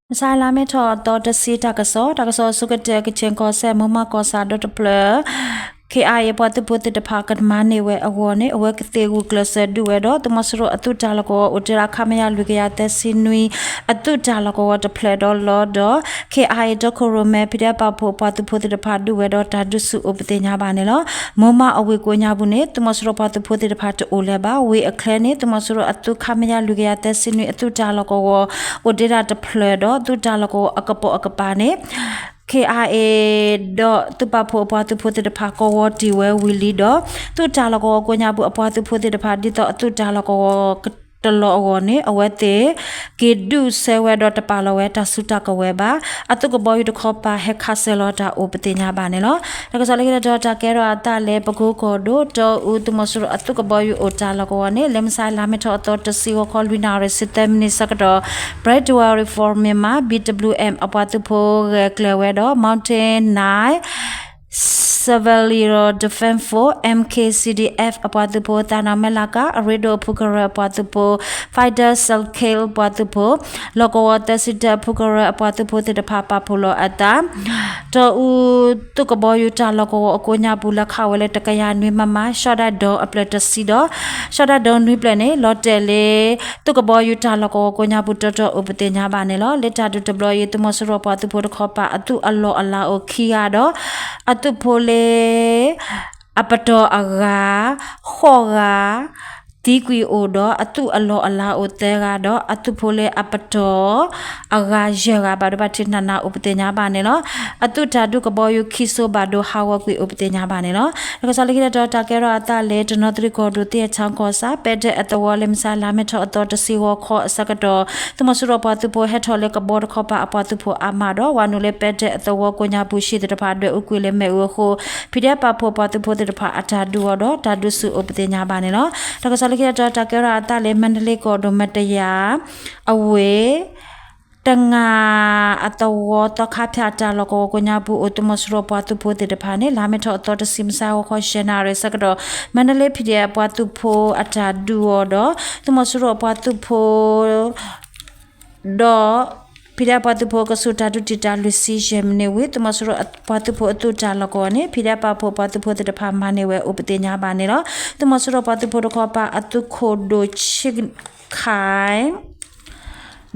မုၢ်ဆါလါမ့ၤထီၣ်အသီတဆံတၢ်ကစီၣ်, တၢ်ကစီၣ်အဆိကတၢၢ် ကခ့ၣ်ကီၢ်စဲၣ် မိၢ်မးကီၢ်ဆၣ်ဒီတဖျၢၣ် ခ့ၣ်အါအ့ၣ် အပှၤသုးဖိသ့ၣ်တဖၣ်ကမၤန့ၢ်ဝဲအဂီၢ်န့ၣ် အဝဲကသ့ၣ်ဂုာ်ကျဲးစၢးဒုးဝဲဒီး သုးမီၤစိရိၤအသုးတၢ်လီၢ်ကဝီၤအိၣ်တ့ၢ်လၢ ခမရ လွံၢ်ကယၤသၢဆံနွံ အသုးတၢ်လီၢ်ကဝီၤတဖျၢၣ်ဒီးလီၤဒီး ခ့ၣ်အါအ့ၣ် တီခိၣ်ရိၣ်မဲ ဖံးဒဲးပာ်ဖှိၣ်အပှၤသုးဖိသ့ၣ်တဖၣ်ဒုးဝဲဒီး တၢ်ဒုးဆူၣ်အိၣ်ပသ့ၣ်ညါဘၣ်န့ၣ်လီၤ. မိၢ်မးအဝ့ၢ်ကိးညါပူၤန့ၣ် သုးမီၤစိရိၤပှၤသုးဖိသ့ၣ်တဖၣ်တအိၣ်လၢၤဘၣ်. ဝ့ၢ်အချၢန့ၣ် သုးမီၤစိရိၤအသုး ခမရ လွံၢ်ကယၤသၢဆံနွံ အသုးတၢ်လီၢ်ကဝီၤ အိၣ်တ့ၢ်ဒၣ်တဖျၢၣ်ဒီး သုးတၢ်လီၢ်ကဝီၤအကပိာ်အကပၤန့ၣ် ခ့ၣ်အါအ့ၣ် ဒီးသုးပာ်ဖှိၣ်အပှၤသုးဖိသ့ၣ်တဖၣ် ကဝီၤတံၢ်ဝဲဝံၤလံဒီး သုးတၢ်လီၢ်ကဝီၤကိးညါပူၤအပှၤသုးဖိသ့ၣ်တဖၣ် ဒ်သိးအသုးတၢ်လီၢ်ကဝီၤကတလီၤအဂီၢ်န့ၣ် အဝဲသ့ၣ်က့ၤဒုးဆၢဝဲဒီးတပာ်လီၤဝဲတၢ်စုတၢ်ကဝဲၤဘၣ်. အသုးကဘီယူၤတခီပၤ ဟဲခးစၢၤလီၤတၢ်အိၣ်ပသ့ၣ်ညါဘၣ်န့ၣ်လီၤ. တၢ်ကစီၣ်လၢခံတတီၤ တၢ်ကဲထီၣ်အသးလၢ ပကိကီၢ်ဒိၣ် တီအူ သုးမီၤစိရိၤအသုးကဘီယူၤအိၣ်တၢ်လီၢ်ကဝီၤန့ၣ် လၢမုၢ်ဆါလါမ့ၤထီၣ်အသီတဆံဂီၤခီ လွံၢ်နၣ်ရံၣ် ဆံသၢမံးနံးဆၢကတီၢ် Brave Warrior for Myanmar B W M အပှၤသုးဖိဂဲၤကျဲၤဝဲဒီး Mountain Knight Cavalier Defense Force M K C D F အပှၤသုးဖိ သးနီၣ်မဲလးကး အရ့ဒိၣ်အဖုကရၢအပှၤသုးဖိ Fighter Circle ပှၤသုးဖိ လီၢ်ကဝီၤသၢဆံတၢအဖုကရၢအပှၤသုးဖိသ့ၣ်တဖၣ်ပာ်ဖှိၣ်လီၤအသး တီအူ သုးကဘီယူၤတၢ်လီၢ်ကဝီၤအကိးညါပူၤ လဲၤခးဝဲလၢတကယၤနွံ မမ ရှီၣ်ဒၣ်ဒိၣ်အဖျၢၣ်တဆံဒီး ရှီၣ်ဒၣ်ဒိၣ်နွံဖျၢၣ်န့ၣ် လီၤတဲာ်လၢ သုးကဘီယူၤတၢ်လီၢ်ကဝီၤကိးညါပူၤ တီတီအိၣ်ပသ့ၣ်ညါဘၣ်န့ၣ်လီၤ. လၢတၢ်ဒုးတဘျီအံၤ သုးမီၤစိရိၤပှၤသုးဖိတခီပၤ အသုးအလီၢ်အလၤအိၣ်ခံဂၤဒီး အသုးဖိလၢ အပတီၢ်အဂၤ ဃိးဂၤ သံကွံာ်အိၣ်ဒီး အသုးအလီၢ်အလၤအိၣ်သၢဂၤဒီး အသုးဖိလၢအပတီၢ်အဂၤယဲၢ်ဂၤ ဘၣ်ဒိဘၣ်ထံးနးနးအိၣ်ပသ့ၣ်ညါဘၣ်န့ၣ်လီၤ. အသုးတၢ်ဒုးကဘီယူၤခံစိၤ ဘၣ်ဒိဟးဂီၤကွံာ်အိၣ်ပသ့ၣ်ညါဘၣ်န့ၣ်လီၤ. တၢ်ကစီၣ်လၢခံတတီၤ တၢ်ကဲထီၣ်အသးလၢ တနီသရံၣ်ကီၢ်ဒိၣ် သ့ၣ်အချီကီၢ်ဆၣ် ပဲဒဲးအသဝီ လၢမုၢ်ဆါလါမ့ၤထီၣ်အသီတဆံဂီၤခီအဆၢကတီၢ် သုးမီၤစိရိၤပှၤသုးဖိဟဲထီၣ်လၢကဘီတခီပၤအပှၤသုးဖိအါမးဒီး ဝၤနုာ်လၢပဲဒဲးအသဝီကိးညါပူၤ ဟံၣ်သ့ၣ်တဖၣ်ဒွဲၣ်အူကွံာ်လၢမ့ၣ်အူအဃိ ဖံးဒဲးပာ်ဖှိၣ်အပှၤသုးဖိသ့ၣ်တဖၣ်အတၢ်ဒုးအီၤဒီး တၢ်ဒုးဆူၣ်အိၣ်ပသ့ၣ်ညါဘၣ်န့ၣ်လီၤ. တၢ်ကစီၣ်လၢခံတတီၤ တၢ်ကဲထီၣ်အသးလၢ မါတလ့ကီၢ်ဒိၣ် မတယၤ အဝ့ၢ် တငါအသဝီ သီခါဖၠၣ်တၢ်လီၢ်ကဝီၤကိးညါပူၤအိၣ် သုးမီၤစိရိၤပှၤသုးဖိသ့ၣ်တဖၣ်န့ၣ် လါမ့ၤထီၣ်အသီတဆံ မုၢ်ဆါဂီၤခီ ယဲၢ်နၣ်ရံၣ်ဆၢကတီၢ် မါတလ့ ဖံးဒဲးအပှၤသုးဖိအတၢ်ဒုးအီၤဒီး သုးမီၤစိရိၤအပှၤသုးဖိ ဒီး ဖံးဒဲးအပှၤသုးဖိကဆူးတၢ်ဒုးတံာ်တာ် လွံၢ်ဆံယဲၢ်မံးနံးဝံၤ သုးမီၤစိရိၤအပှၤသုးဖိအသုးတၢ်လီၢ်ကဝီၤန့ၣ် ဖံးဒဲးပာ်ဖှိၣ်ပှၤသုးဖိသ့ၣ်တဖၣ်မၤန့ၢ်ဝဲအိၣ်ပသ့ၣ်ညါဘၣ်န့ၣ်လီၤ. သုးမီၤစိရိၤပှၤသုးဖိတခီပၤအသုးခိၣ်ဒိၣ် ဆ့ၣ်ခၢၣ်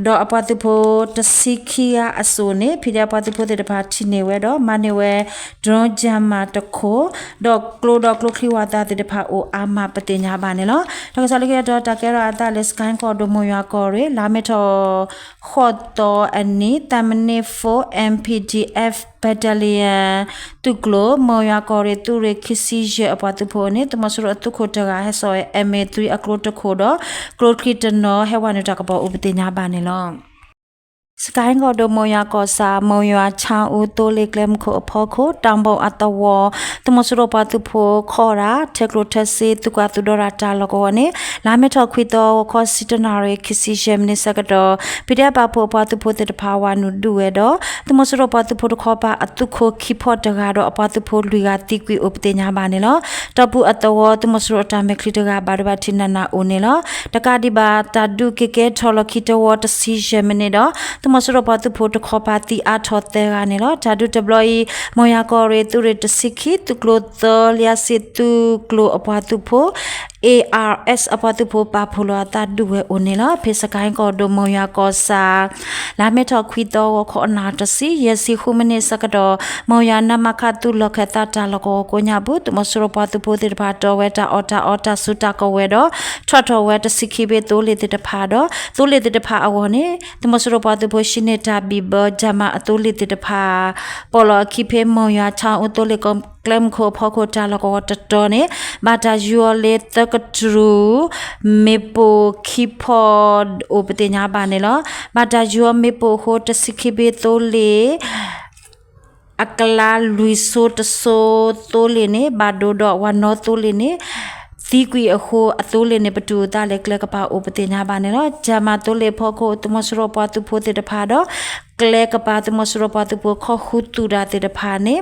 ဒီးအပှၤသုးဖိတဆံခံဂၤအစိၤန့ၣ် ဖံးဒဲးအပှၤသုးဖိသ့ၣ်တဖၣ်ထံၣ်န့ၢ်ဝဲဒီး မၤန့ၢ်ဝဲ drone jammer တခိၣ် ဒီးကျိဒီးကျိချံဝၣ်သၣ်သ့ၣ်တဖၣ်အိၣ်အါမးပသ့ၣ်ညါဘၣ်န့ၣ်လီၤ. တၢ်ကစီၣ်လၢခံတတီၤ တၢ်ကဲထီၣ်အသးလၢ စကဲၣ်ကီၢ်ဒိၣ် မိၢ်ယွၤကီၢ်ရ့ၣ် လါမ့ၤထီၣ် ဃိးသီအနံၤ သၢမံးနံး four M P D F Battalion သုးကျိၤ မိၢ်ယွၤကီၢ်ရ့ၣ် သုးရ့ၣ်ခံဆံယဲၢ်အပှၤသုးဖိန့ၣ် သုးမီၤစိရိၤအသုးခိၣ်တဂၤ ဟဲစိာ်ဝဲ M A three အကျိတခိၣ်ဒီး ကျိချံတနီၤ ဟဲဝၤနုာ်တၢ်ကပီၤအိၣ်ပသ့ၣ်ညါဘၣ်န့ၣ်လီၤ. စကဲၣ်ကီၢ်ဒိၣ် မိၢ်ယွၤကီၢ်ဆၣ် မိၢ်ယွၤဆၣ်အူသိလ့ၣ်ကျဲမုၢ်ခိၣ်အဖီခိၣ် တၢ်ဘိၣ်အသဝီ သုးမီၤစိရိၤပှၤသုးဖိခီၣ်တၢ် ထဲကျိထဲစ့ သုးကွၢ်သုးဒီတၢ်လီၢ်ကဝီၤန့ၣ် လါမ့ၤထီၣ်ခွံသီ ဂီၤခီဆံတၢနၣ်ရံၣ် ခံဆံယဲၢ်မံးနံးဆၢကတီၢ် ဖံးဒဲးပာ်ဖှိၣ်အပှၤသုးဖိသ့ၣ်တဖၣ်ဝၤနုာ်ဒုးဝဲဒီး သုးမီၤစိရိၤပှၤသုးဖိတခီပၤအသုးခိၣ်ခံဖီၣ်တဂၤဒီးအပှၤသုးဖိလွံၢ်ဂၤသံကွံာ်အိၣ်ပသ့ၣ်ညါဘၣ်န့ၣ်လီၤ. တီၢ်ပူၤအသဝီ သုးမီၤစိရိၤအတၢ်မဲာ်ချံတဂၤ ဘၣ်ဒိဘၣ်ထံးနးနးအိၣ်န့ၣ်လီၤ. တကးဒံးဘၣ် တၢ်ဒုးက့ၤကဲထီၣ်လီၢ်ခံတဝီတဆံယဲၢ်မံးနံးဒီး သုးမီၤစိရိၤပှၤသုးဖိတခီပၤသံအါထီၣ်သၢဂၤန့ၣ်လီၤ. တၢ်ဒုးတဘျီအံၤ မိၢ်ယွၤကီၢ်ရ့ၣ် သုးရ့ၣ်တဆံခံ သုးကျိၤသၢ လံာ်စ့သုးကျိၤအပှၤသုးဖိ A R S အပှၤသုးဖိပာ်ဖှိၣ်လီၤအသးဒုးဝဲအိၣ်န့ၣ်လီၤ. ဖဲစကဲၣ်ကီၢ်ဒိၣ် မိၢ်ယွၤကီၢ်ဆၣ် လါမ့ၤထီၣ်ခွံသီ ဂီၤခီအနၣ်တဆံ ယဲၢ်ဆံဃုမံးနံးဆၢကတီၢ် မိၢ်ယွၤနါမခ သုးလီၢ်ခၢၣ်သးတၢ်လီၢ်ကဝီၤကိးညါပူၤ သုးမီၤစိရိၤပှၤသုးဖိသ့ၣ်တဖၣ်တီဝဲတၢ်အီၣ်တၢ်အီတၢ်စုတၢ်ကဝဲၤဒီး ထုးထီၣ်ဝဲတဆံခံဘ့ၣ်သိလ့ၣ်သ့ၣ်တဖၣ်ဒီး သိလ့ၣ်သ့ၣ်တဖၣ်အဂီၢ်န့ၣ် သုးမီၤစိရိၤပှၤသုးဖိဟံးန့ၢ်တၢ်ဘံၣ်ဘၢ jammer အသိလ့ၣ်သ့ၣ်တဖၣ် ပိာ်လီၤအခံဖဲ မိၢ်ယွၤဆၣ်အူသိလ့ၣ် ကျဲမုၢ်ခိၣ်အဖီခိၣ်တၢ်လီၢ်ကဝီၤတတီၤန့ၣ် ဘၣ်တၢ်ယူၤအီၤလၢသၢကတြူၢ် မ့ၣ်ပိၢ်ခံဖီၣ်အိၣ်ပသ့ၣ်ညါဘၣ်န့ၣ်လီၤ. ဘၣ်တၢ်ယူၤအီၤမ့ၣ်ပိၢ်အဃိ တဆံခံဘ့ၣ်သိလ့ၣ် အကျါလွံၢ်စိတစိသိလ့ၣ်န့ၣ် ဘၣ်ဒိဒီးဝၤနီသိလ့ၣ်န့ၣ် သံကွံာ်အဃိ အသိလ့ၣ်န့ၣ် ပတုာ်အသးလၢကျဲကပၤအိၣ်ပသ့ၣ်ညါဘၣ်န့ၣ်လီၤ. jammer သိလ့ၣ်အဖီခိၣ် သုးမီၤစိရိၤပှၤသုးဖိသ့ၣ်တဖၣ်ဒီး ကျဲကပၤ သုးမီၤစိရိၤပှၤသုးဖိခီၣ်ဃုသူၣ်တၢ်သ့ၣ်တဖၣ်န့ၣ်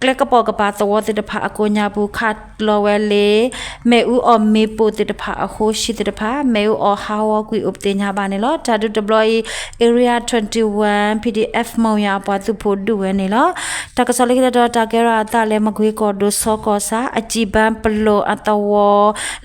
ကျဲကပိာ်ကပၤသဝီသ့ၣ်တဖၣ်အကိးညါပူၤ ခးလီၤဝဲလၢ မ့ၣ်အူအီၣ်မ့ၣ်ပိၢ်သ့ၣ်တဖၣ်အဃိ ဟံၣ်သ့ၣ်တဖၣ် မ့ၣ်အူအီၣ်ဟးဂီၤကွံာ်အိၣ်ပသ့ၣ်ညါဘၣ်န့ၣ်လီၤ. တၢ်ဒုးတဘျီအံၤ Area twenty-one PDF မုၢ်ယၤအပှၤသုးဖိဒုးဝဲန့ၣ်လီၤ. တၢ်ကစီၣ်လၢခံတတီၤ တၢ်ကဲထီၣ်အသးလၢမကွ့ကီၢ်ဒိၣ် စီၤကီၢ်ဆၣ် အကံၣ်ဘၢပလိၣ်အသဝီ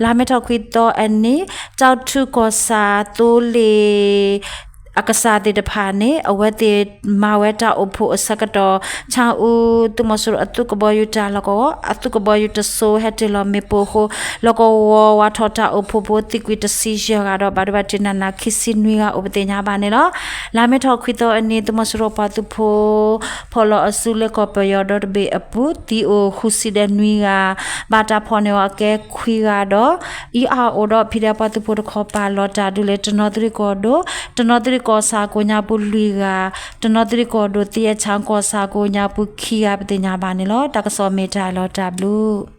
လါမ့ၤထီၣ်ခွံသီအနံၤ ကၠီထူကီၢ်ဆၣ်သိလ့ၣ် အကစၢ်သ့ၣ်တဖၣ်န့ၣ် အဝဲသ့ၣ်မၤဝဲတၢ်အိၣ်ဖှိၣ်အဆၢကတီၢ် ဆၣ်အူသုးမီၤစိရိၤအသုးကဘီယူၤတၢ်လီၢ်ကဝီၤ အသုးကဘီယူၤတစိၤဟဲတ့ၢ်လီၤမ့ၣ်ပိၢ်အဃိ လီၢ်ကဝီၤဝးထီၣ်တၢ်အိၣ်ဖှိၣ်ဖိသံကွံာ်တဆံယဲၢ်ဂၤဒီး ဘၣ်ဒိဘၣ်ထံးနးနးခံဆံနွံဂၤအိၣ်ပသ့ၣ်ညါဘၣ်န့ၣ်လီၤ. လါမ့ၤထီၣ်ခွံသီအနံၤ သုးမီၤစိရိၤပှၤသုးဖိ ဖီၣ်လီၤအစုလၢကီၢ်ပယီၤဒီတဘ့ၣ်အပူၤ သံအိၣ်ဃုဆံဒီးနွံဂၤ ဘၣ်တၢ်ဖီၣ်န့ၢ်အီၤအကဲခွံဂၤဒီး အံၤအအိၣ်ဒီး ဖံးဒဲးပှၤသုးဖိတခီပၤလီၤတၢ်ဒုးလၢတနီသရံၣ်ကီၢ်ဒိၣ် တနီသရံၣ်ကီၢ်ဆၣ်ကိးညါပူၤလွံၢ်ဂၤ တနီသရံၣ်ကီၢ်ဒိၣ်သံအဲၣ်ဆၣ်ကီၢ်ဆၣ်ကိးညါပူၤခံဂၤ ပသ့ၣ်ညါဘၣ်န့ၣ်လီၤ. တၢ်ကစီၣ်မ့ၢ်တၢ်လီၤတၢ်ဘျုး